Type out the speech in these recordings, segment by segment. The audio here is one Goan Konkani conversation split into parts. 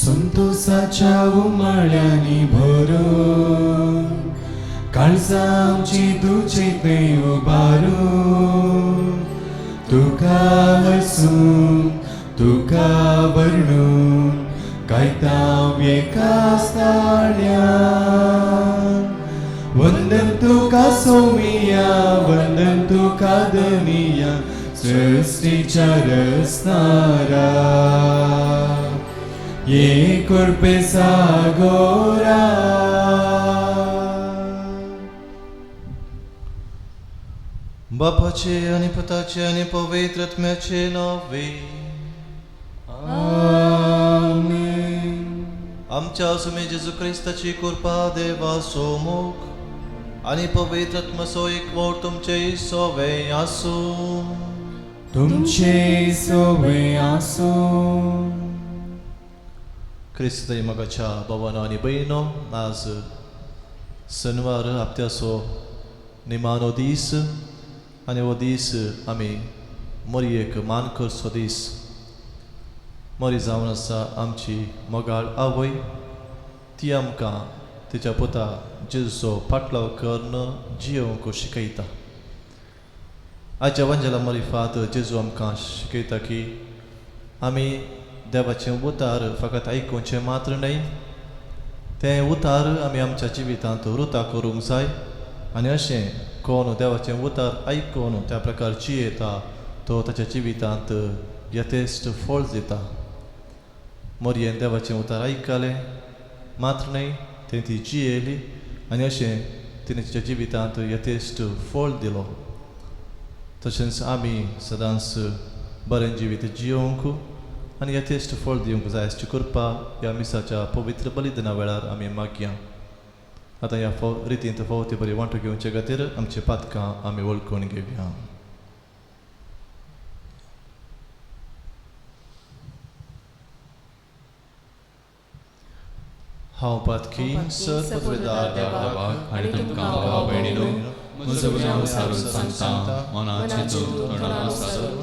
संतोषाच्या उमाळ्यांनी भरून काळजां आमची तुजे थंय उबारून तुका हरसून तुका वर्णून गायता एका ताळ्यान. वंदन तुका सोमिया, वंदन तुका धनिया, सृश्टीच्या रचणारा, ये कृपे सागोरा. बापाचे आनी पुताचे आनी पवित्र आत्म्याचे नांवे. आमेन. आमच्या सुमे जेजू क्रिस्ताची कृपा, देवाचो मोग आनी पवित्र आत्माचो एकवट तुमचे सोवे आसूं. तुमचे सोवे आसूं. क्रिस्त मोगाच्या भावानो आनी भयणो, आज शनवार हप्त्याचो निमाणो दीस आनी हो दीस आमी मोरयेक मान करचो दीस. मोरी जावन आसा आमची मोगाळ आवय, ती आमकां तिच्या पुता जेजूचो फाटलाव करून जियोवंक शिकयता. आयच्या वंजेला मरिफात जेजू आमकां शिकयता की आमी देवाचें उतार फकत आयकुचें मात्र न्हय, तें उतार आमी आमच्या जिवितांत रुता करूंक जाय. आनी अशें कोण देवाचें उतार आयकून त्या प्रकार जियेता तो ताच्या जिवितांत यथेश्ट फळ दिता. मोरयेन देवाचें उतार आयकलें मात्र न्हय, तें ती जियेली आनी अशें तिणें तिच्या जिवितांत यथेश्ट फळ दिलो. तशेंच आमी सदांच बरें जिवीत जियोवंक आनी यथेश्ट फळ दिवंक जाय अशी कृपा ह्या मिसाच्या पवित्र बलिदाना वेळार आमी मागया. आतां ह्या रितींत फावती बरी वांटो घेवचे खातीर आमची पातकां आमी वळखून घेवया. हांव पातकी सर पदवेदार देवाक आनी तुमकां भावा भयणीनो म्हजो गुन्यांव सारून सांगता, मनाचे चिंतून तोंडान सारून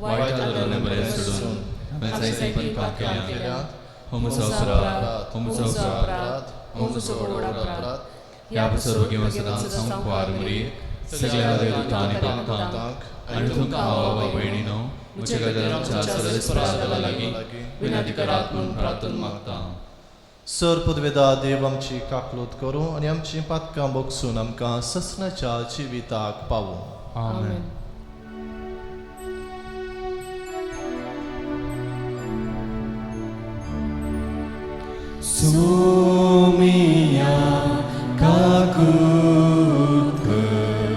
वायट आदराने बरें सोडून हांवें जायतीं पातकां केल्यांत. हो म्हजो अपराध, हो म्हजो अपराध, हो म्हजो व्हड अपराध. ह्या सर्व सदांच संपार मुरी सगळ्या देवदूतां आनी भक्तांक आनी तुमकां भावा भयणीनो म्हज्या खातीर आमच्या सर्वेस्परा देवा लागीं विनंती करात म्हूण प्रार्थना मागता. सर पदवेदा देव आमची काकलूत करूं आनी आमची पातकां बगसून आमकां ससनाच्या जिविताक पावूं. आमेन. सोमिया काकूत कर,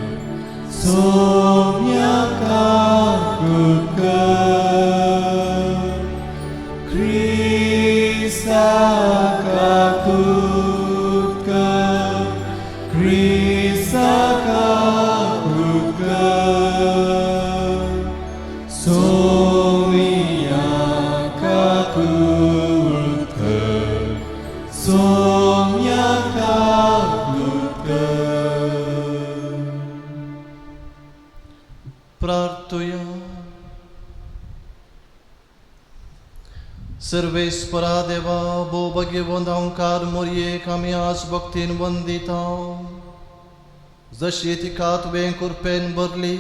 सोम्या काकूत कर, क्रिस्ता काकूत कर, क्रिस्ता काकूत कर, सोमिया काकूत कर, सोम्या काकूत कर. प्रार्थुया. सर्वेस्परा देवा, भोव भाग्यवंत अहंकार मोरयेक आमी आज भक्तीन वंदिता. जशी तिका तुवें कृपेन भरली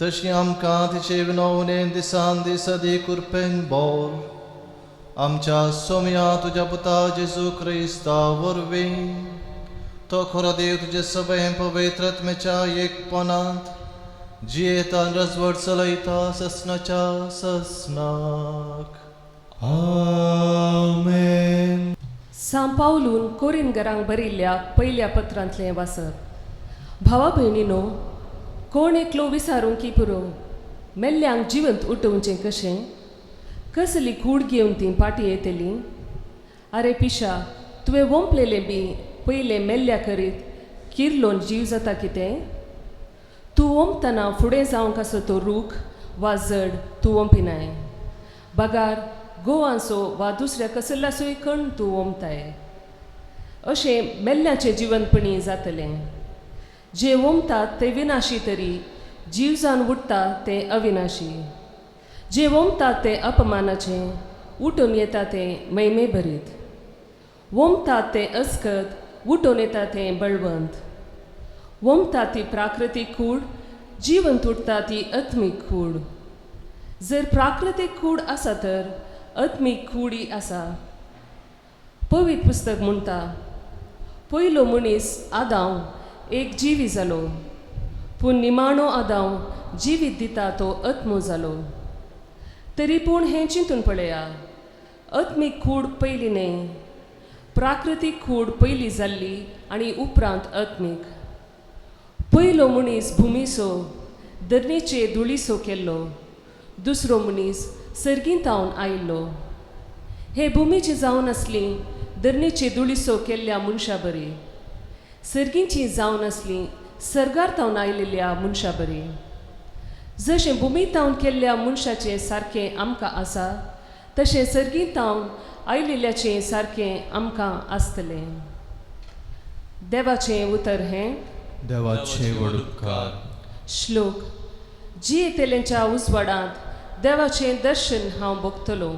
तशी आमकां तिचे विनवणेन दिसान दीस अदी कृपेन भर. आमच्या सोम्या तुज्या पुता जेजू क्रिस्ता वरवीं तो खरो देव तुजे सगळें पवित्र आत्म्याच्या एकपणांत जियेता आनी रजवट चलयता ससनाच्या ससनाक. आमेन. सां पावलून कोरिनगरांक बरयल्ल्या पयल्या पत्रांतलें वाचप. भावा भयणीनो, कोण एकलो विसारूंक की पुरो, मेल्ल्यांक जिवंत उठोवचें कशें? कसली कूड घेवन तीं पाटी येतलीं? आरे पिशा, तुवें वोंपलेलें बी पयलें मेल्ल्या करीत किर्लोन जीव जाता कितें? तूं ओंपतना फुडें जावंक आसा तो रूख वा जड तूं ओंपिनाय, बगार गोवांचो वा दुसऱ्या कसल्याचोय कण तूं ओंपताय. अशें मेल्ल्याचें जिवनपणी जातलें. जे ओंपतात ते विनाशी तरी जीव जावन उठता ते अविनाशी. जे ओंपतात ते अपमानाचें, उठून येता तें मैमे भरीत. वोमतात तें अस्कत उठून येता तें बळवंत. वोमता ती प्राकृतीक कूड, जिवंत उरता ती आत्मीक कूड. जर प्राकृतीक कूड आसा तर आत्मीक कूडी आसा. पवित्र पुस्तक म्हणटा, पयलो मनीस आदांव एक जिवी जालो, पूण निमाणो आदांव जिवीत दिता तो आत्मो जालो. तरी पूण हें चिंतून पळया, आत्मीक कूड पयलीं न्हय, प्राकृतीक कूड पयली जाल्ली आनी उपरांत आत्मीक. पयलो मनीस भुमीसो धरणीचे धुळीसो केल्लो, दुसरो मनीस सर्गींतावन आयिल्लो. हे भुमीची जावन आसली धरणीचे धुळीसो केल्ल्या मनशा बरी, सर्गींची जावन आसली सर्गार तावन आयिल्ल्या मनशा बरी. जशें भुमी तावन केल्ल्या मनशाचें सारकें आमकां आसा, तशें सर्गीं तावन आयिल्ल्याचें सारकें आमकां आसतलें. देवाचें उतर हें. देवाचे व्हड उपकार. श्लोक. जियेतल्यांच्या उजवाडांत देवाचें दर्शन हांव भोगतलो.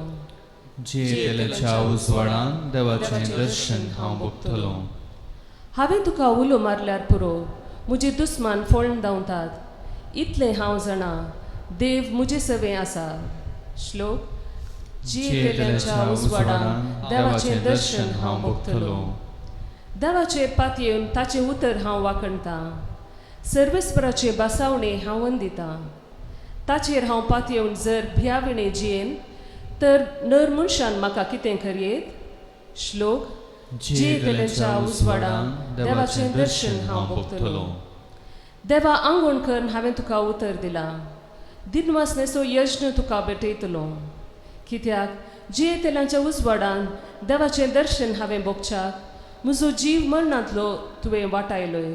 जियेतल्यांच्या उजवाडांत देवाचें दर्शन हांव भोगतलो. हांवें तुका उलो मारल्यार पुरो, म्हजे दुस्मान फळून धांवतात. इतलें हांव जाणा, देव म्हजे सवें आसा. श्लोक. जियेतल्यांच्या उजवाडांत देवाचें दर्शन हांव भोगतलो. देवाचेर पातयेवन ताचें उतर हांव वाखणतां. सर्वेस्पराचे बसावणे हांव वंदितां. ताचेर हांव पातयेवन जर भियाविणे जियेन तर नर मनशान म्हाका कितें करयेत. श्लोक. जियेतल्यांच्या उजवाडांत देवाचें दर्शन हांव भोगतलो. देवा आंगवण करून हांवें तुका उतर दिलां, दिनवासनेचो यज्ञ तुका भेटयतलो. कित्याक जियेतल्यांच्या उजवाडान देवाचें दर्शन हांवें भोगच्याक म्हजो जीव मरणांतलो तुवें वाटायलोय,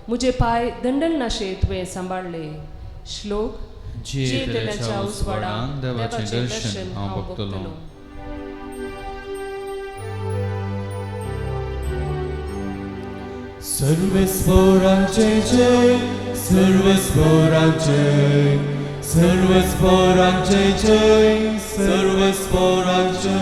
म्हजे पांय दंडलनाशे तुवें सांबाळ्ळे. श्लोक. जियेतल्यांच्या उजवाडान देवाचें दर्शन हांव भोगतलो. सर्वेस्पराचे जय, सर्वेस्पराचे, सर्वेस्पराचे जय, सर्वेस्पराचे.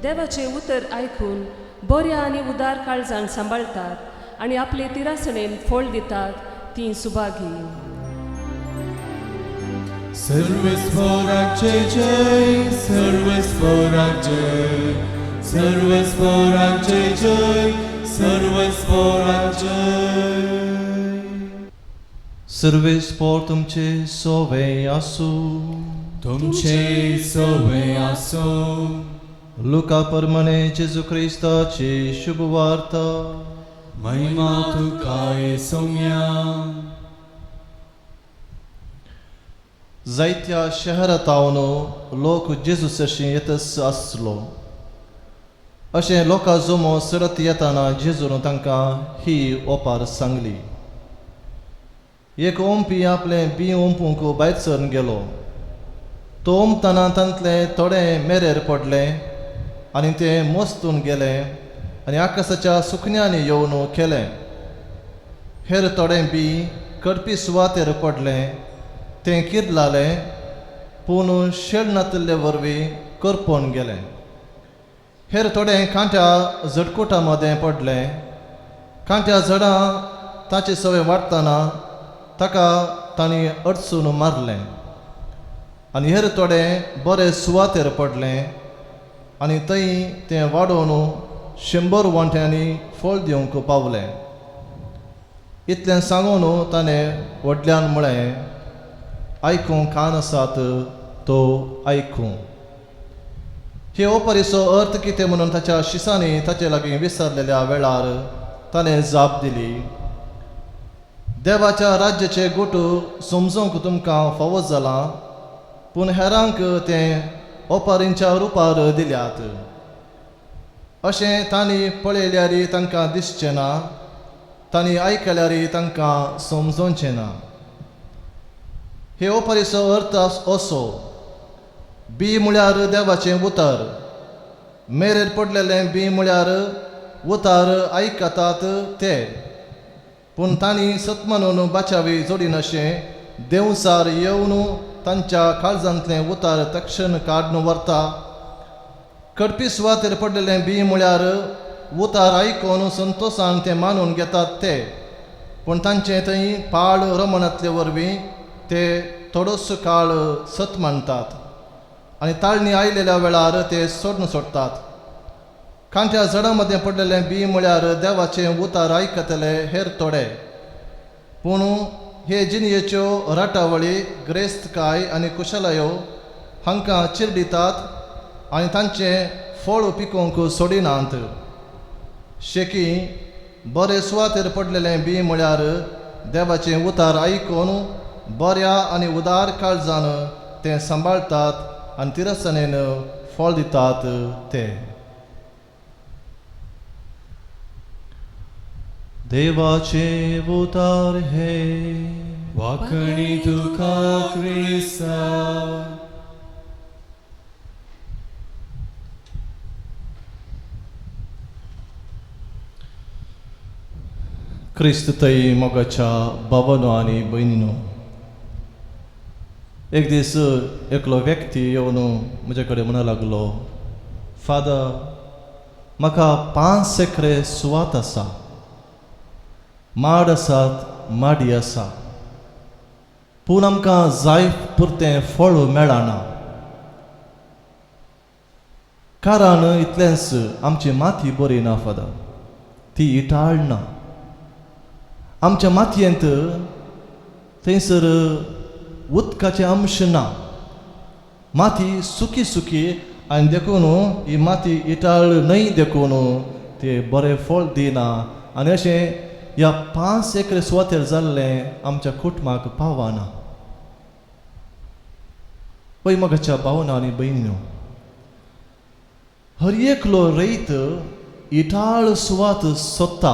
देवाचें उतर आयकून बऱ्या आनी उदार काळजान सांबाळटात आनी आपले तिरासणेन फळ दितात तीं सुभागी. सर्वेस्पराचे जय, सर्वेस्पराचे, सर्वेस्पराचे जय, सर्वेस्पराचे. सर्वेस्पर तुमचे सोवे आसूं. तुमचे सोवे आसूं. लुका परमणे जेजू क्रिस्ताची शुभ वार्ता. महिमा तुका सोम्या. जायत्या शहरांत लोक जेजू सरशीं येतच आसलो. अशें लोकां जमो सरत येताना जेजून तांकां ही ओपार सांगली. एक ओंपी आपलें बी ओंपूंक भायर सरून गेलो. तो ओंपतना तांतलें थोडें मेरेर पडलें आनी तें मस्तून गेलें आनी आकाशाच्या सुकण्यांनी येवन केलें. हेर थोडें बी करपी सुवातेर पडलें, तें किर्लालें, पूण शेळ नातिल्ले वरवीं करपोन गेलें. हेर थोडें कांट्या झडकुटा मदें पडलें. कांट्या झडां ताचे सवे वाडटना ताका तांणी अडचून मारलें. आनी हेर थोडें बरे सुवातेर पडलें आनी थंय तें वाडोवन 100 वांट्यांनी फळ दिवंक पावलें. इतलें सांगून ताणें व्हडल्यान म्हळें, आयकूंक कान आसात तो आयकूं. हे ओपारीचो अर्थ कितें म्हणून ताच्या शिसांनी ताचे लागीं विसरलेल्या वेळार ताणें जाप दिली, देवाच्या राज्याचे गुट समजूंक तुमकां फावो जालां, पूण हेरांक तें ओपारींच्या रुपार दिल्यात. अशें तांणी पळयल्यार तांकां दिसचें ना, तांणी आयकल्यार तांकां समजोवचें ना. हे ओपारीचो अर्थ असो, बी म्हळ्यार देवाचें उतर, मेरेर पडलेलें बी म्हळ्यार उतार आयकतात ते, पूण तांणी सत म्हणून बाचावी जोडिनाशें देंवचार येवन तांच्या काळजांतलें उतार तक्षण काडून व्हरता. कडपी सुवातेर पडलेलें बी म्हळ्यार उतार आयकून संतोशान तें मानून घेतात ते, पूण तांचें थंय पाळ रमणांतले वरवीं ते थोडोसो काळ सत मानतात आनी ताळणी आयलेल्या वेळार ते सोडून सोडटात. कांट्या झाडां मदें पडलेलें बी म्हळ्यार देवाचें उतार आयकतले हेर थोडे, पूण हे जिणयेच्यो राटावळी ग्रेस्तकाय आनी कुशलायो हांकां चिरडितात आनी तांचें फळ पिकोवंक सोडिनात. शेकी बरे सुवातेर पडलेलें बी म्हळ्यार देवाचें उतार आयकून बऱ्या आनी उदार काळजान तें सांबाळटात आनी तिरसणेन फळ दितात ते. देवाचे उतार हे वाखणी तुका क्रिस्ता. क्रिस्त थंय मोगाच्या बाबानो आनी भयणीनो, एक दीस एकलो व्यक्ती येवन म्हजे कडेन म्हणूंक लागलो, फादर म्हाका 5 एकरे सुवात आसा, माड आसात, माडी आसा, पूण आमकां जाय पुरतें फळ मेळना, कारण इतलेंच आमची माती बरी ना फादर, ती इटाळ ना. आमच्या मातयेंत थंयसर उदकाचें अंश ना, माती सुकी सुकी आनी देखून ही माती इटाळ न्हय, देखून ते बरें फळ दिना आनी अशें ह्या 5 एकरे सुवातेर जाल्लें आमच्या कुटुंबाक पावना. पळय मोगाच्या भावना आनी भयणीनो, हर एकलो रयत इटाळ सुवात सोदता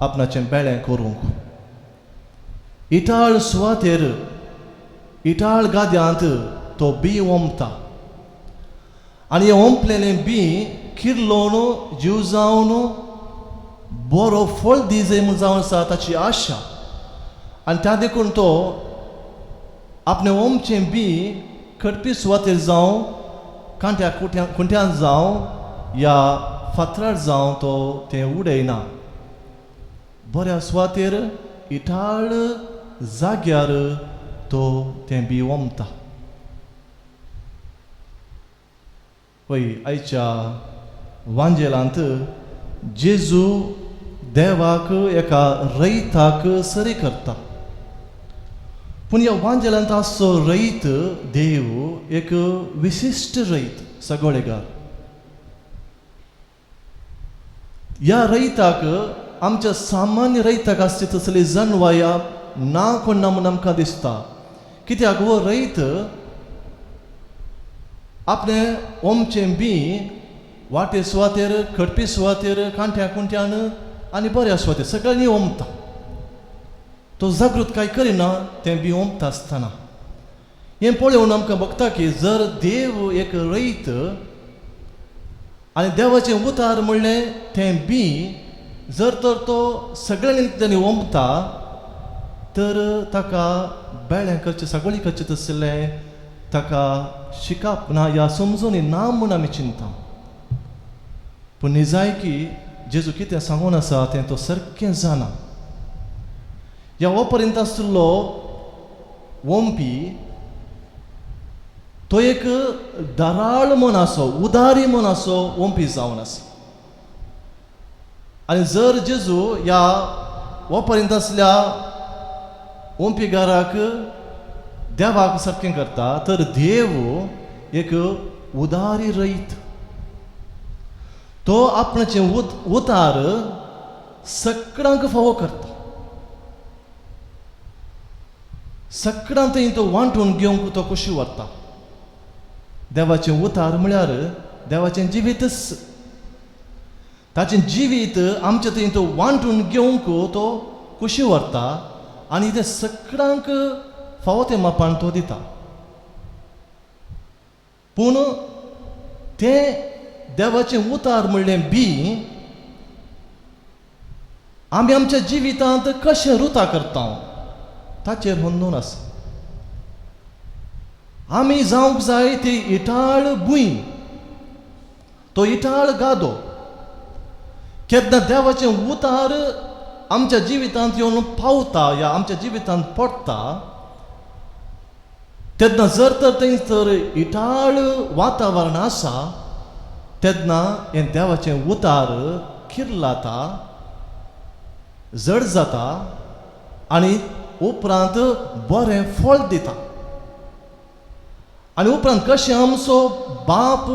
आपणाचें बेळें करूंक. इटाळ सुवातेर इटाळ गाद्यांत तो बी ओंपता आनी हें ओंपलेलें बी किर्लोवन जीव जावन बरो फळ दी जाय म्हूण जावन आसा ताची आशा, आनी त्या देखून तो आपणें ओंपचें बी खडपी सुवातेर जावं, कांट्या खुंट्यान जावं या फातरार जावं तो तें उडयना. बऱ्या सुवातेर इटाळ जाग्यार तो तें बी ओंपता. पळय आयच्या वांजेलांत जेजू देवाक एका रयताक सरी करता, पूण ह्या वांजेलांत आसचो रयत देव एक विशिश्ट रयत सगळेगार. ह्या रयताक आमच्या सामान्य रयताक आसची तसली जनवाया ना कोण ना म्हूण आमकां दिसता. कित्याक हो रयत आपणें ओमचें बी वाटे सुवातेर, खडपी सुवातेर, कांट्या खुंट्यान आनी बऱ्या सुवातेर सगळ्यांनी ओंपता. तो जागृत काय करिना तें बी ओंपता आसतना हें पळोवन आमकां बघता की जर देव एक रयत आनी देवाचें उतार म्हणलें तें बी जर तर तो सगळ्यांनी ओंपता तर ताका बेळें करचें सगळी करचें तसलें ताका शिकप ना या समजून ना म्हूण आमी चिंता. पूण निजाय की जेजू कितें सांगून आसा तें तो सारकें जाणा. ह्या हो पर्यंत आशिल्लो ओंपी तो एक दराळ मन आसो, उदारी मन आसो ओंपी जावन आसा. आनी जर जेजू ह्या हो पर्यंत आसल्या ओंपीगाराक देवाक सारकें करता तर देव एक उदारी रयत, तो आपणाचें उतार सगळ्यांक फावो करता, सगळ्यांक थंय तो वांटून घेवंक तो खोशी व्हरता. देवाचें उतार म्हळ्यार देवाचें जिवीतच, ताचें जिवीत आमचें थंय तो वांटून घेवंक तो खोशी व्हरता आनी तें सगळ्यांक फावो तें मापान तो दिता. पूण तें देवाचें उतार म्हणलें बी आमी आमच्या जिवितांत कशें रुता करता ताचेर होंदून आसा. आमी जावंक जाय ती इटाळ भूंय, तो इटाळ गादो. केन्ना देवाचें उतार आमच्या जिवितांत येवन पावता या आमच्या जिवितांत पडटा तेन्ना जर तर थंयसर इटाळ वातावरण आसा तेन्ना हें देवाचें उतार किर्लाता, जड जाता आनी उपरांत बरें फळ दिता. आनी उपरांत कशें आमचो बाप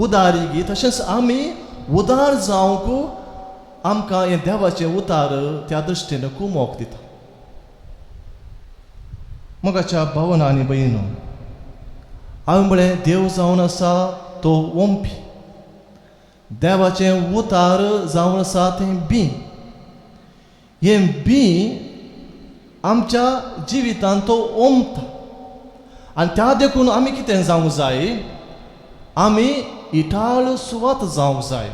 उदारी तशेंच आमी उदार जावंक आमकां हें देवाचें उतार त्या दृश्टीन कुमोक दिता. मोगाच्या भावना आनी भयणीनो, हांवें म्हळें देव जावन आसा तो ओंपी, देवाचें उतार जावन आसा तें बी. हें बी आमच्या जिवितांत तो ओंपता आनी त्या देखून आमी कितें जावंक जाय, आमी इटाळ सुवात जावंक जाय,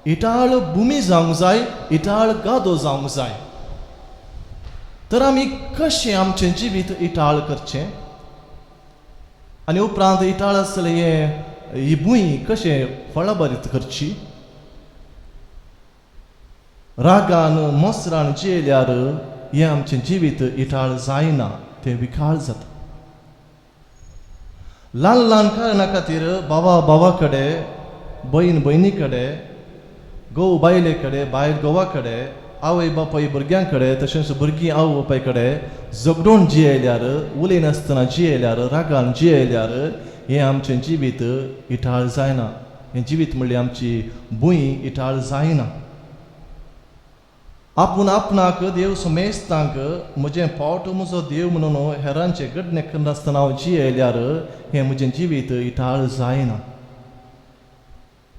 इटाळ भुमी जावंक जाय, इटाळ गादो जावंक जाय. तर आमी कशें आमचें जिवीत इटाळ करचें आनी उपरांत इटाळ आसलें हें ही भूंय कशें फळाभरीत करची? रागान मोसरान जियेल्यार हें आमचें जिवीत इटाळ जायना, तें विकाळ जाता. ल्हान ल्हान कारणा खातीर भावा भावा कडेन, भयण भयणी कडेन, घोव बायले कडेन, बायल घोवा कडेन, आवय बापाय भुरग्यां कडेन, तशेंच भुरगीं आवय बापाय कडेन झगडून जियेल्यार, उलयनासतना जियेल्यार, रागान जियेल्यार हें आमचें जिवीत इटाळ जायना. हें जिवीत म्हणल्यार आमची भूंय इटाळ जायना. आपूण आपणाक देव समेस्तांक म्हजें पावट म्हजो देव म्हणून हेरांचें घडणें करनासतना हांव जियेल्यार हें म्हजें जिवीत इटाळ जायना.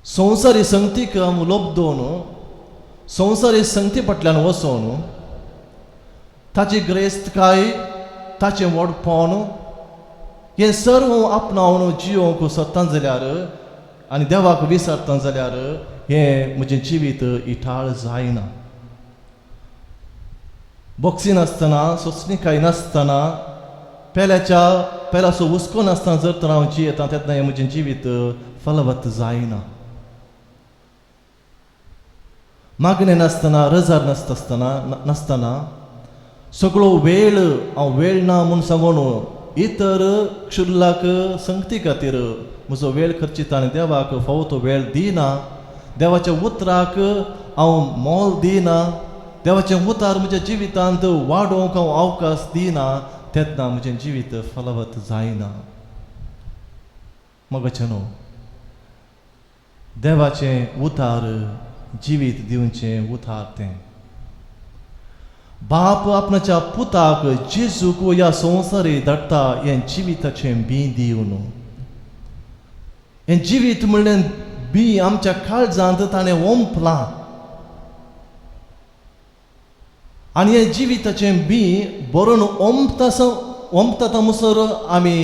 संवसारी संगतीक हांव लोबदोन, संवसारी संगती फाटल्यान वचोन ताची ग्रेस्तकाय, ताचें व्हडपण हें सर्व आपणावन जियोवंक सोदता जाल्यार आनी देवाक विसरता जाल्यार हें म्हजें जिवीत इटाळ जायना. बॉक्सी नासतना, सोंसणीकाय नासतना, पेल्याच्या पेल्याचो हुस्को नासतना जर तर हांव जियेता तेन्ना हें म्हजें जिवीत फलवत जायना. मागणें नासतना, रजार नासतना सगळो वेळ हांव वेळ ना म्हूण सांगून इतर क्षुल्लाक संगती खातीर म्हजो वेळ खर्चिता आनी देवाक फावो तो वेळ दिना, देवाच्या उतराक हांव मोल दिना, देवाचें उतार म्हज्या जिवितांत वाडोवंक हांव अवकाश दिना तेन्ना म्हजें जिवीत फलवत जायना. मोगाचें न्हू, देवाचें उतार जिवीत दिवचें उतार तें. बाप आपणाच्या पुताक जेजूक ह्या संवसारी धाडटा हें जिविताचें बी दिवन. हें जिवीत म्हणलें बी आमच्या काळजांत ताणें ओंपलां आनी हें जिविताचें बी बरोवन ओंपता ओंपता मुसर आमी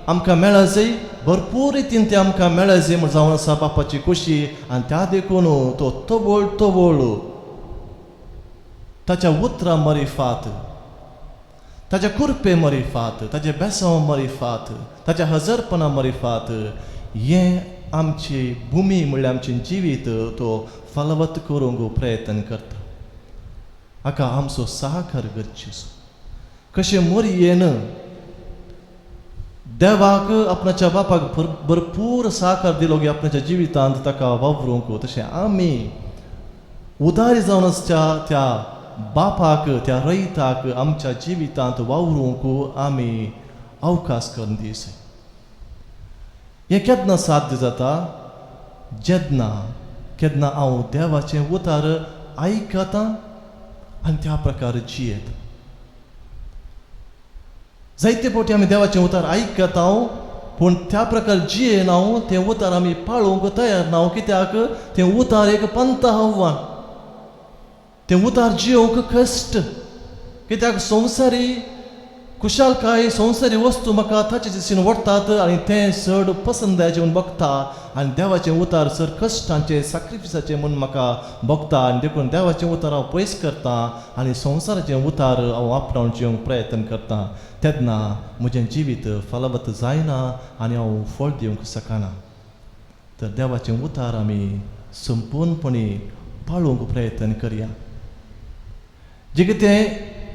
आमकां मेळजय, भरपूर रितीन तें आमकां मेळजय म्हण जावन आसा बापाची खोशी. आनी त्या देखून तो तवळ तवळ ताच्या उतरां मरिफात, ताच्या कुरपे मरिफात, ताचे बेसांव मरिफात, ताच्या हजरपणा मरिफात हें आमची भुमी म्हणल्यार आमचें जिवीत तो फलवत करूंक प्रयत्न करता. हाका आमचो साकर गरजेचो. कशें मोरयेन देवाक आपणाच्या बापाक भरपूर साकार दिलो की आपणाच्या जिवितांत ताका वावरूंक, तशें आमी उदारी जावन आसच्या त्या बापाक, त्या रयताक आमच्या जिवितांत वावरूंक आमी अवकाश करून दिस. हें केन्ना साध्य जाता? जेन्ना केन्ना हांव देवाचें उतार आयकतां आनी त्या प्रकार जियेता. जायते फावटी आमी देवाचें उतार आयकता पूण त्या प्रकार जियेना, तें उतार आमी पाळोवंक तयार ना. कित्याक तें उतार एक पंथ आव्हान, तें उतार जियोवंक कश्ट. कित्याक संवसारी खुशालकाय संवसारी वस्तू म्हाका ताचे दिशेन ओडटात आनी तें चड पसंदायचें म्हूण बगता आनी देवाचें उतार चड कश्टांचें साक्रिफिसाचें म्हूण म्हाका बगता आनी देखून देवाचें उतार हांव पयस करता आनी संवसाराचें उतार हांव आपणावचें प्रयत्न करता. तेन्ना म्हजें जिवीत फलवत जायना आनी हांव फळ दिवंक शकना. तर देवाचें उतार आमी संपूर्णपणी पाळूंक प्रयत्न करया. जें कितें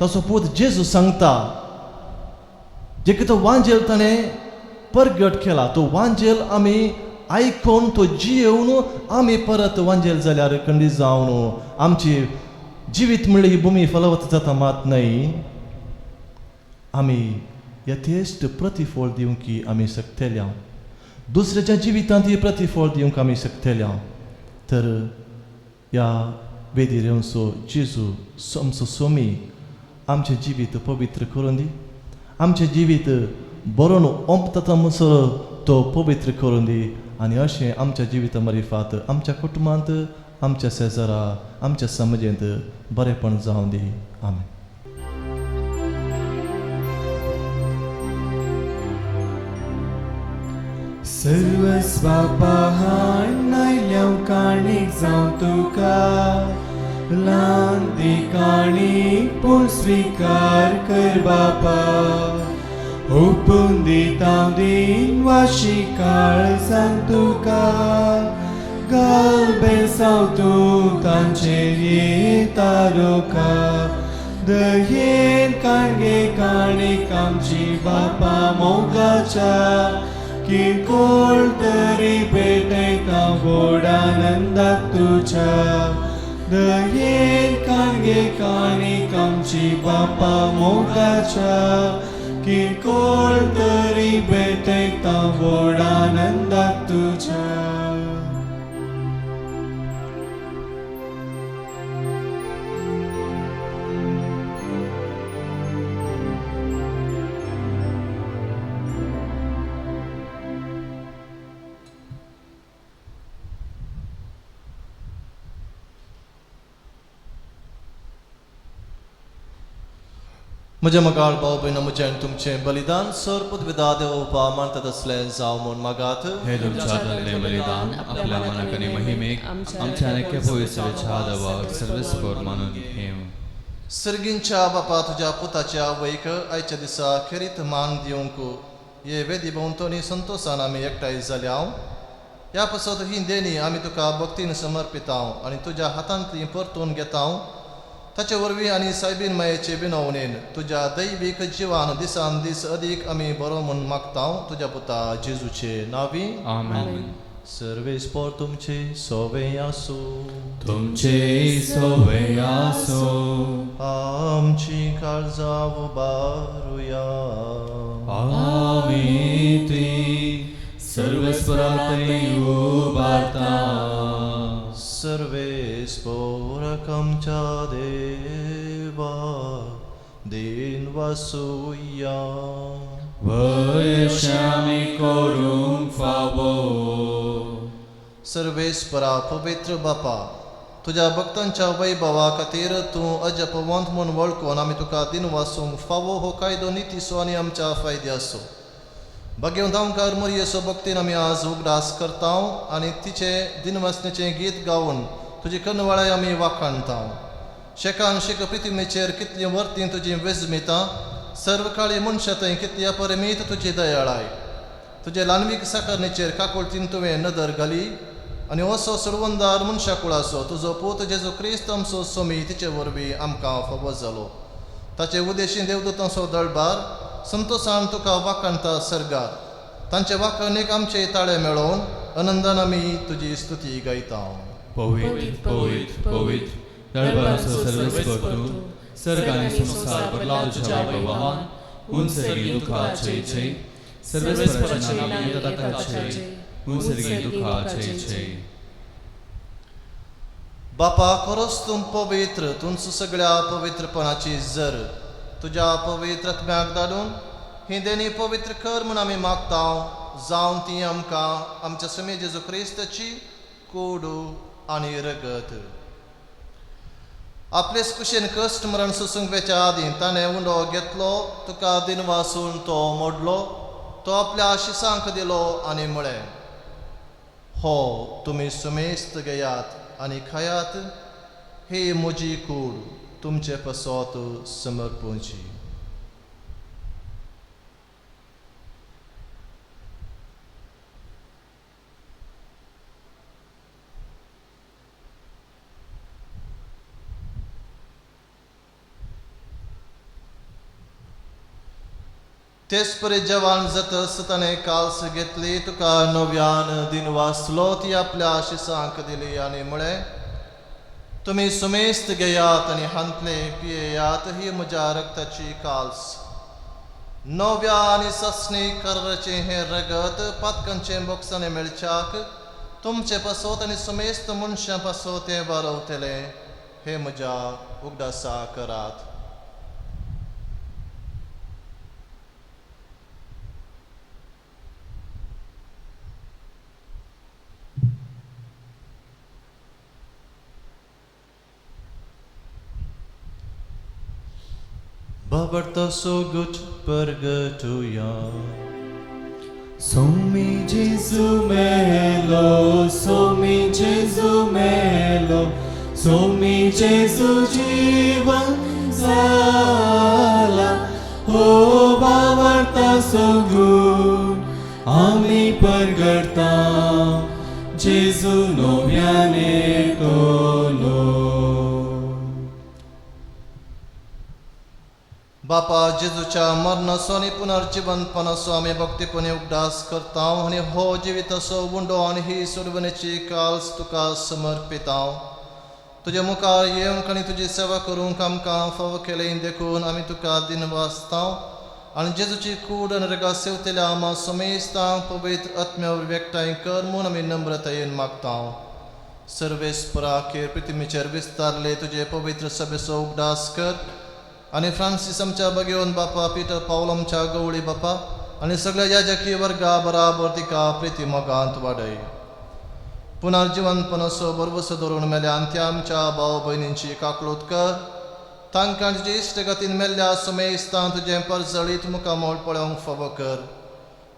ताचो पूत जेजू सांगता, जें कितें वांजेल ताणें परगट केला तो वांजेल आमी आयकून तो जियेवन आमी परत वांजेल जाल्यार खंडीत जावन आमची जिवीत म्हणल्यार ही भुमी फलवत जाता मात न्हय, आमी यथेश्ट प्रतिफळ दिवंक आमी शकतले. दुसऱ्याच्या जिवितांत ही प्रतिफळ दिवंक आमी शकतले. तर ह्या वेदीर येवचो जेजू आमचो स्वामी आमचें जिवीत पवित्र करून दी, आमचें जिवीत बरोवन ओंपता म्हणसर तो पवित्र करून दी आनी अशें आमच्या जिविता मारिफात आमच्या कुटुंबांत, आमच्या शेजारा, आमच्या समाजेंत बरेपण जावं दी. आमेन. सर्वस्वा हाडल्या काणीक जावं तुका, ल्हान ती काणी पूण स्विकार कर बापा. ओपून दिता दिन वाशी काळजान तुका, घाल बेसांव तूं तांचेर येता रोका. दयेन काणगे काणीक आमची बापा मोगाच्या, किरकोळ तरी भेटयता व्हड आनंदाक तुज्या. दयेन काणगे काणीक आमची बापा मोगाच्या, किरकोळ तरी भेटयता व्हड आनंदाक तुज्या. म्हज्या मगाळ भाव भयणो, म्हजें आनी तुमचें बलिदान सर पदवेदा देव मानतात असलें जावं म्हूण मागात. हे तुमच्या हातांतलें बलिदान आपल्या मनाक आनी महिमेक आमच्या आनी पवित्र देवाक सर्वेस्पर मानून घेवं. सर्गींच्या बापा, तुज्या पुताच्या आवयक आयच्या दिसा खेरीत मान दिवंक हे वेदी भोंवतणी संतोशान आमी एकठांय जाल्या. ह्या पासत ही देणी आमी तुका भक्तीन समर्पितांव आनी तुज्या हातांतली परतून घेतांव. ताचे वरवीं आनी सायबीन मायेचे विनवणेन तुज्या दैवीक जिवान दिसान दीस अदीक आमी बरो म्हूण मागतांव तुज्या पुता जेजूचे नांवी. आमेन. सर्वेस्पर तुमचे सोवे आसूं. तुमचे सोवे आसूं. आमची काळजां उबारुया. आमी ती सर्वेस्पराक उबारता. सर्वेस्पराक आमच्या देवा दिन वासुया. वयशे आमी करूंक फावो. सर्वेस्परा पवित्र बापा, तुज्या भक्तांच्या वैभवा खातीर तूं अजपवंत म्हूण वळखून आमी तुका दिन वासूंक फावो हो कायदो नितीचो आनी आमच्या फायद्याचो. भाग्यवंत गांवकार मोरयेचो भक्तीन आमी आज उगडास करता आनी तिचे दिनवासनेचें गीत गावन तुजी कनवाळाय आमी वाखाणता. शेकान शेक प्रितिमेचेर कितलीं वर्तीं तुजी वेजमितां, सर्व काळी मनशां थंय कितली अपरिमीत तुजी दयाळाय. तुजे ल्हानवीक साकरणेचेर काकुळतीन तुवें नदर घाली आनी असो सोडवंदार मनशा कुळाचो तुजो पूत जेजू क्रिस्त आमचो सोमी तिचे वरवीं आमकां फावो जालो. ताचे उदेशी देवदूतांचो दळबार संतोशान तुका वाखाणता सर्गार. तांचे वाखाणीक आमचे ताळे मेळोवन आनंदान आमी तुजी स्तुती गायता. पवित्र पवित्र पवित्र दळबाराचो सर्वेस्पर तूं, सर्ग आनी संवसार भरला तुज्या वैभवान. उंचसर्गी दुखाचे जय, सर्वेस्पराच्या नांवान येता ताचे उंचसर्गी दुखाचे जय. बापा, खरोच तूं पवित्र, तूंच सगळ्या पवित्रपणाची जर. तुज्या पवित्र आत्म्याक धाडून ही देणी पवित्र कर म्हूण आमी मागता. जावन ती आमकां आमच्या स्वामी जेजू क्रिस्ताची कोडू आनी रगत. आपलेच कुशेन कश्ट मरण सोसूंक वेच्या आदीं ताणें उंडो घेतलो, तुका दिनवासून तो मोडलो, तो आपल्या आशिसांक दिलो आनी म्हळें, हो तुमी सुमेस्त घेयात आनी खायात, ही म्हजी कूड तुमचे पसत समर्पूंची. तेच परी जेवण जातच ताणें काल्स घेतली, तुका नव्यान दिनवासलो, ती आपल्या आशिसांक दिली आनी म्हळें, तुमी सुमेस्त घेयात आनी हांतले पियेयात, ही म्हज्या रक्ताची काल्स. नव्या आनी ससणी कराराचें हें रगत पातकांचें बोक्साणें मेळच्याक तुमचे पासत आनी सुमेस्त मनशां पासत तें बरोवतलें. हें म्हज्या उगडासा करात. Babarta sogut pergatuya. Somi Jesu melo, Somi Jesu melo, Somi Jesu jivan zala. O babarta sogut ami pergata, Jesu noviane tolo. बापा जेजूच्या मरणाचो आनी पुनर्जिवनपणाचो आमी भक्तीपणी उगडास करता आनी हो जिविताचो उंडो आनी ही सोडवणेची काल्स तुका समर्पिता. तुज्या मुखार येवंक आनी तुजी सेवा करूंक आमकां फावो केलें देखून आमी तुका दिनवासता आनी जेजूची कूड आनी रगा सेवतल्या आमा समेस्तांक पवित्र आत्म्या वरवीं एकठांय कर म्हूण आमी नम्रतायेन मागता. सर्वेस्पराखेर पृथ्वीचेर विस्तारले तुजे पवित्र सभेचो उगडास कर आनी फ्रांसीस आमच्या बगेवन बापा, पीटर पावल आमच्या गवळी बापा आनी सगळ्या याजकी वर्गा बराबर तिका प्रिती मोगांत वाडय. पुनर्जिवनपणाचो भरवसो धरून मेल्यान त्या आमच्या भाव भयणींची काकळूत कर. तांकां तुजे इश्टगतीन मेल्ल्या सुमेस्तां तुजें परजळीत मुखामोळ पळोवंक फावो कर.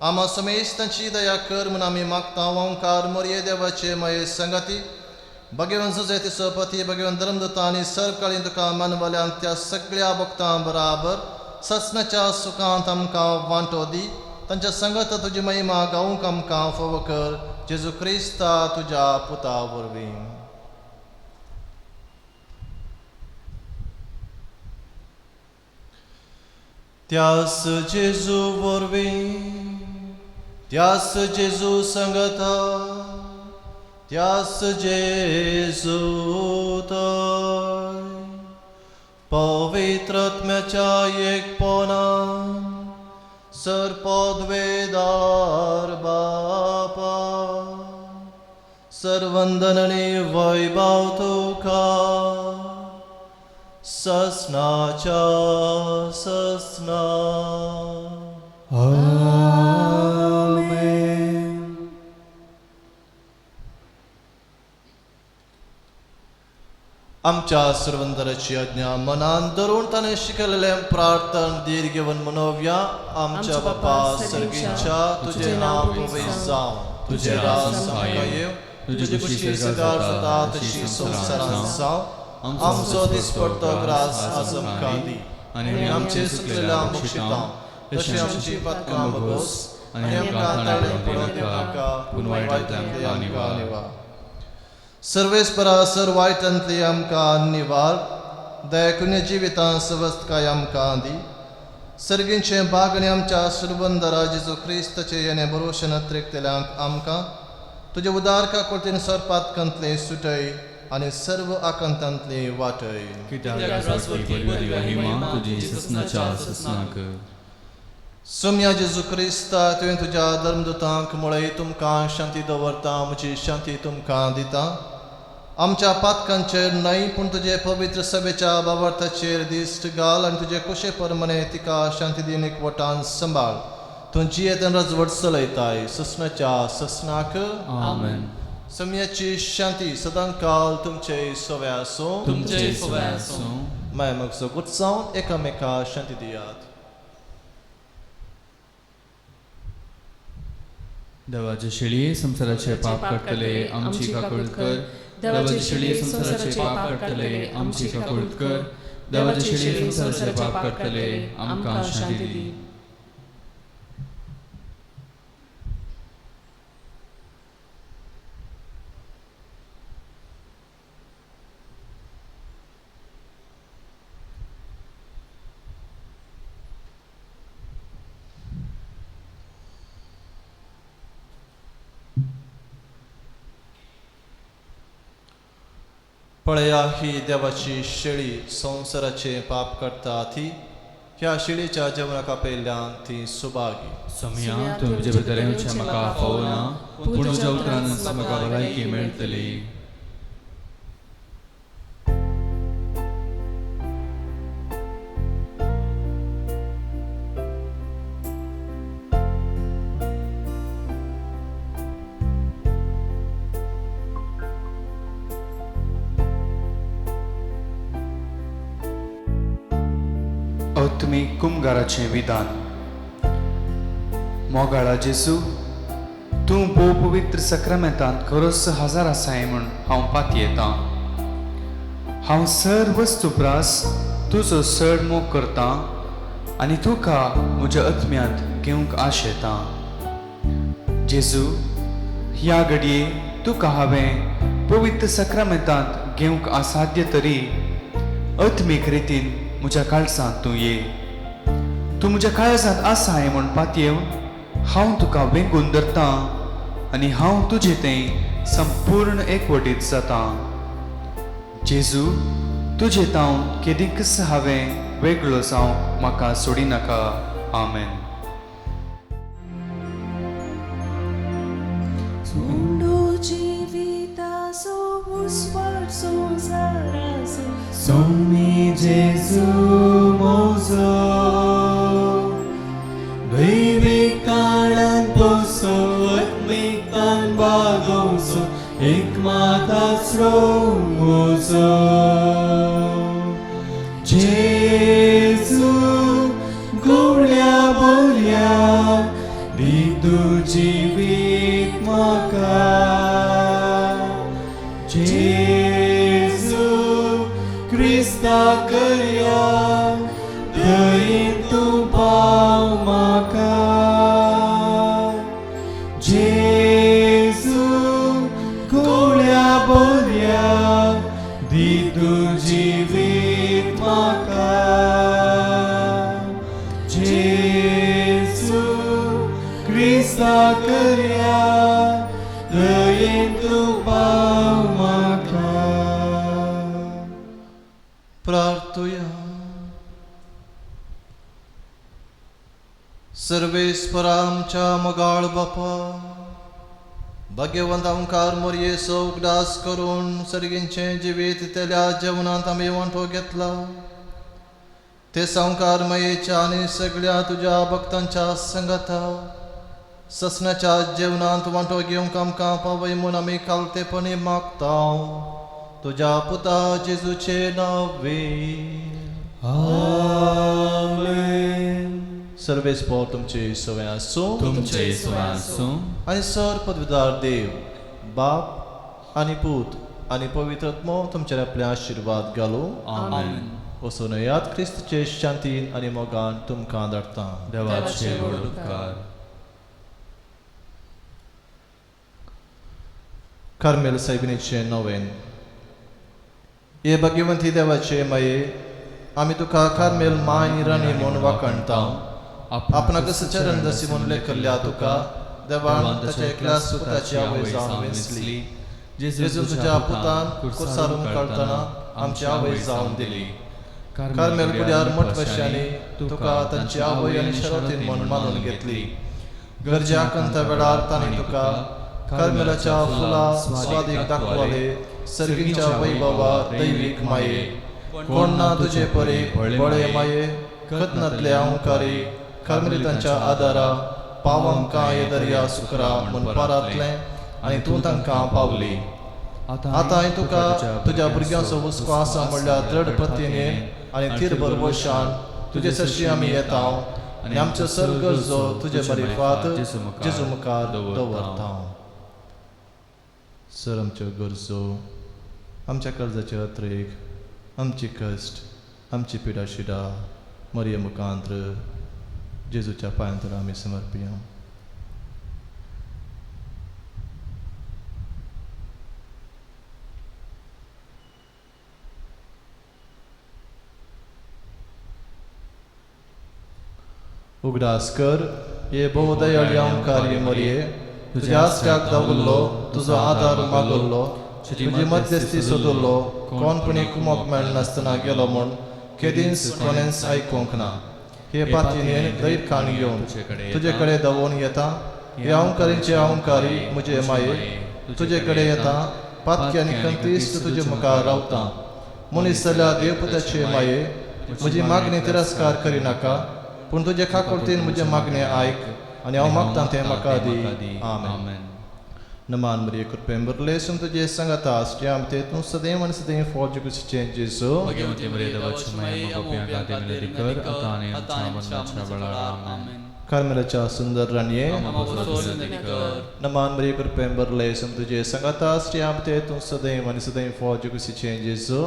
आमा सुमेस्तांची दया कर म्हूण आमी मागता. ओंकार मोरये देवाचे मये संगती भगवान जुजे तिसोपती भगवान धर्मदूता आनी सर्वकाळीन तुका मानवल्यान त्या सगळ्या भक्तां बराबर ससनाच्या सुखांत आमकां वांटो दी. तांच्या संगत तुजी महिमा गावंक आमकां फावो कर. जेजू क्रिस्ता तुज्या पुता वरवीं. त्यास जेजू वरवीं, त्यास जेजू संगता, त्यास जेजू तय पवित्र आत्म्याच्या एकपणान सर पदवेदार बापा सर्वंदन आनी वैभव तुका ससनाच्या ससना. आमच्या सर्वंदराची आज्ञा मनान धरून ताणें शिकयलेलें प्रार्थन धीर घेवन मनोवया. आमच्या बापा सर्गीच्या, तुजें नांव पवित्र जावं, तुजें राज आमकां येवं, तुजी खुशी सदां जाता तशी संवसारांत जावं. आमचो दिसपडतो ग्रास आज आमकां दी आनी आमचे सुकलेल्या बक्षिता तशें आमची पातकां भोगोस आनी आमकां ताळें पडोवंक दिवनाका, पूण वायटांतली आमकां निवार. सर्वेस्परा सर वायटांतली आमकां निवार. दयाकुन्य जिवितां सवस्तकाय आमकां दी. सर्गींचें भाग आनी आमच्या सुरबंदरा जेजू क्रिस्ताचे येणे भरोशेन अत्रेकतल्यांक आमकां तुजे उदार काकुळतीन सरपातकांतले सुटय आनी सर्व आकांतांतली वाटय. सोम्या जेजू क्रिस्ता, तुवें तुज्या धर्मदूतांक म्हळें, तुमकां शांती दवरता, म्हजी शांती तुमकां दिता. आमच्या पातकांचेर न्हय पूण तुजे पवित्र सभेच्या बाबार्थाचेर दिश्ट घाल आनी तुजे कुशे परमने तिका शांती दिन एकवटान सांबाळ. तूं जियेत आनी रजवट चलयताय ससनाच्या ससनाक. आमेन. सम्याची शांती सदांकाल तुमचे सवे आसूं. तुमचे सवे आसूं. माय मग सगूत जावन एकामेका शांती दियात. देवाचे शेळये संवसाराचे पाप काडटले आमची काकूळट कर. देवाचे शेळये संवसाराचे पाप काडटले आमची काकूळट कर. देवाचे शेळये संवसाराचे पाप काडटले आमकां शांती दी. पळया ही देवाची शेळी संवसाराचे पाप करता ती ह्या शेळीच्या जेवणाक आपयल्ल्यान ती सुभागी. सोम्या तूं म्हजे भितर येवचें म्हाका फावना, पूण तुज्या उतरानच म्हाका भलायकी मेळटली. आत्मीक कुमगाराचें विधान. मोगाळा जेजू, तूं भोव पवित्र सक्रामेंतांत खरोच हजार आसाय म्हूण हांव पातयेतां. हांव सर वस्तू प्रास तुजो चड मोग करतां आनी तुका म्हज्या आत्म्यांत घेवंक आशेतां. जेजू, ह्या घडये तुका हांवें पवित्र सक्रामेंतांत घेवंक असाध्य तरी आत्मीक रितीन म्हज्या काळजांत तूं ये. तूं म्हज्या काळजांत आसाय म्हूण पातयेवन हांव तुका वेंगून धरतां आनी हांव तुजे थंय संपूर्ण एकवटीत जातां. जेजू, तुजे तावन केदींकच हांवें वेगळो जावंक म्हाका सोडिनाका. आमेन. Somi Jesu mozo, Dvaivikalan poso, Atmikan bagoso, Ekmatasro mozo. Jesu, Golya bolya, Didu jivit maka. Jesu, Krista karya, दयेन तूं पाव म्हाका. जेजू, कोवळ्या बोलया, दी तूं जिवीत म्हाका. जेजू, क्रिस्ता करया, दयेन तूं पाव म्हाका. प्रार्थुया. सर्वेस्परा आमच्या मोगाळ बापा, भाग्यवंत आमकार मोरयेचो उगडास करून सर्गींचें जिवीत तेल्या जेवणांत आमी वांटो घेतला. ते संवकार मायेच्या आनी सगळ्या तुज्या भक्तांच्या संगाता ससनाच्या जेवणांत वांटो घेवंक आमकां पावय म्हूण आमी कालतेपणी मागता. तुज्या पुता जेजूचे नांवे. आमेन. सर्वेस्पर तुमचे सवे आसूं. तुमचे सवे आसूं. आनी सर पदवीदार देव बाप आनी पूत आनी पवित्र आत्मो तुमचेर आपले आशिर्वाद घालूं. आमेन. वचून येयात क्रिस्तचे शांतीन आनी मोगान तुमकां धाडटा. देवाचे व्हड उपकार. कार्मेल सायबिणीचें नवेन. हे भाग्यवंती देवाचे माये, आमी तुका कार्मेल माय राणी म्हूण वाखाणता. आपणाक चरणदासी म्हूण लेखल्ल्या तुका देवान ताच्या एकल्या पुताची आवय जावन वेंचली. जेजून तुज्या पुतान कुर्सारून काडटना आमची आवय जावन दिली. कार्मेल गुड्यार मठवश्यांनी तुका तांची आवय आनी शरतीन म्हूण मानून घेतली. गरजे आकांता वेळार तांणी तुका कार्मेलाच्या फुलां स्वादीक दाखवाले. सर्गींच्या वैभवा दैवीक माये, कोण ना तुजे परी बळे माये, खतनातले अंकारी कार्मेलितांच्या आदारा पाव आमकां हे दर्या सुकरा म्हूण परातलें आनी तूं तांकां पावली. आतां हांवें तुका तुज्या भुरग्यांचो हुस्को आसा म्हणल्यार दृढ प्रतिनेन आनी थीर भरवशान तुजे सरशी आमी येता आनी आमच्यो सर्व गरजो तुजे मरिफात जेजू मुखार दवरता. सर आमच्यो गरजो, आमच्या कर्जाचे अत्रेक, आमची कश्ट, आमची पिडाशिडा मरिये मुखांत्र जेजूच्या पांयांतर आमी समर्पिया. उगडास कर हे भोवदयाळी ओंकारी मरिये, तुज्या आसऱ्याक दावल्लो, तुजो आदार मागल्लो, तुजी मध्यस्थी सोदल्लो, कोणपणी कुमोक मेळनासतना गेलो म्हूण केदींच कोणेंच आयकूंक ना. हे पातीनेन दैरखाण घेवन तुजे कडेन धांवून येता. हे ओंकारीचे ओंकारी म्हजे माये तुजे कडेन येता. पातकी आनी कंतीस्त तुजे मुखार रावता. मनीस जाल्यार देवपुताचे माये म्हजी मागणी तिरस्कार करिनाका, पूण तुजे खाकोर्तीन म्हजें मागणें आयक आनी हांव मागतां तें म्हाका दी. आमेन. नमान मरिये कृपेन भरले सून तुजे सांगाता आसचे आमचे तूं सदैव आनी सदैव फौज कुशीचें जेजू. कार्मेलाच्या सुंदर राणये नमान मरिये कृपेन भरले सून तुजे सांगाता आसचे आमचे तूं सदैव आनी सदैव फौज कुशीचें जेजू.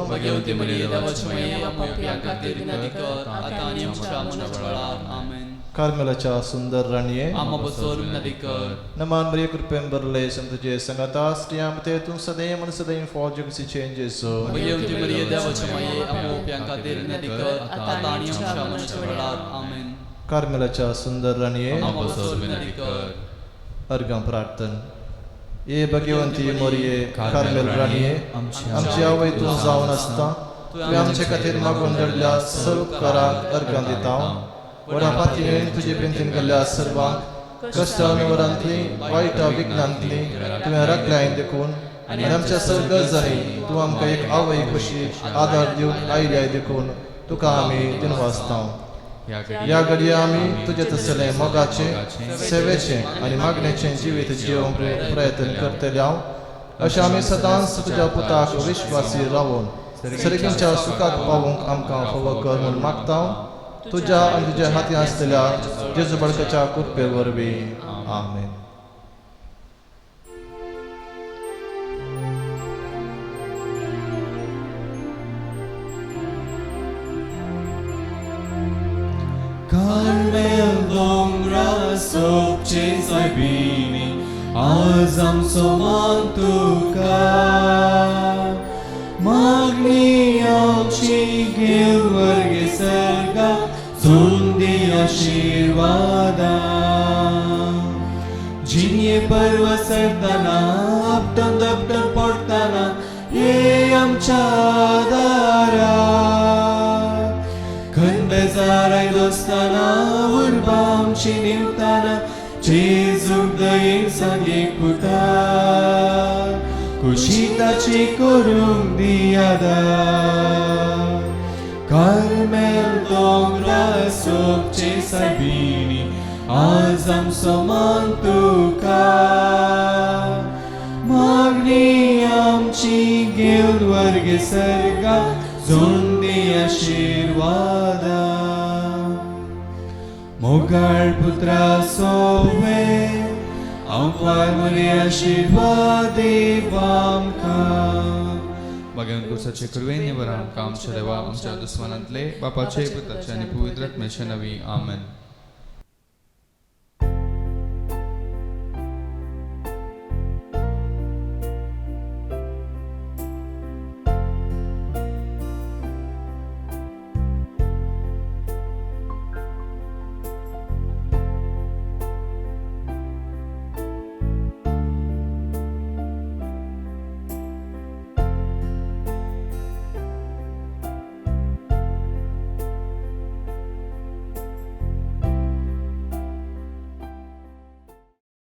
कार्मेलाच्या सुंदर राणये नमान मरिये कृपेन भरले सून तुजे सांगाता आसचे आमचे तूं सदैव आनी सदैव फौज कुशीचें जेजू. कार्मेलाच्या सुंदर राणये अर्घां प्रार्थन. हे भगवंती मोरये कार्मेल राणये, आमची आवय तूं जावन आसता, तुवें आमचे खातीर मागून घडल्या सर्व उपकारांक अर्घां दिता. व्हडा पातयेन तुजे बेंतीन केल्ल्या सर्वांक कश्टानुवरांतली वायटा विघ्नांतली तुवें राखल्याय देखून आनी आमच्या सर्व गरजांनी तूं आमकां एक आवय कशी आदार दिवन आयल्याय देखून तुका आमी दिनवासता. ह्या घडये आमी तुजे तसलें मोगाचें, सेवेचें आनी मागणेचें जिवीत जिवंक प्रयत्न करतले हांव. अशें आमी सदांच तुज्या पुताक विश्वासी रावून सर्गींच्या सुखाक पावूंक आमकां फावो कर म्हूण मागता तुज्या आनी तुज्या हाती आसतल्या जेजू बळकाच्या कृपे वरवीं. आमेन. कार्मेल दोंगरा सोबचे सायबिणी आज आमचो मान तुका, मागणी आमची घेवन वर्गे सर्गा जोंदी आशिर्वादा. जिणये पर्व सरतना आपटन दपटन पडटना ये आमच्या दारा, खंय दोस्ताना उर्बा आमची निवताना जेजूक दयेन सांगे पुता, खुशी ताची करूंक दियादा. कार्मेल दोंगरा सोबचे सायबिणी आज आमचो मान तुका, मागणी आमची घेवन वर्गे सर्गा जोंदी आशिर्वादा. मोगाळ पुत्रा सोवे आंकवार मरिये आशिर्वाद देव आमकां. भगवान कुर्साचे कृपेन निवरान आमकां आमच्या देवा आमच्या दुस्मानांतले बापाचे पुताचे आनी पवित्र आत्म्याचे नांवी. आमेन.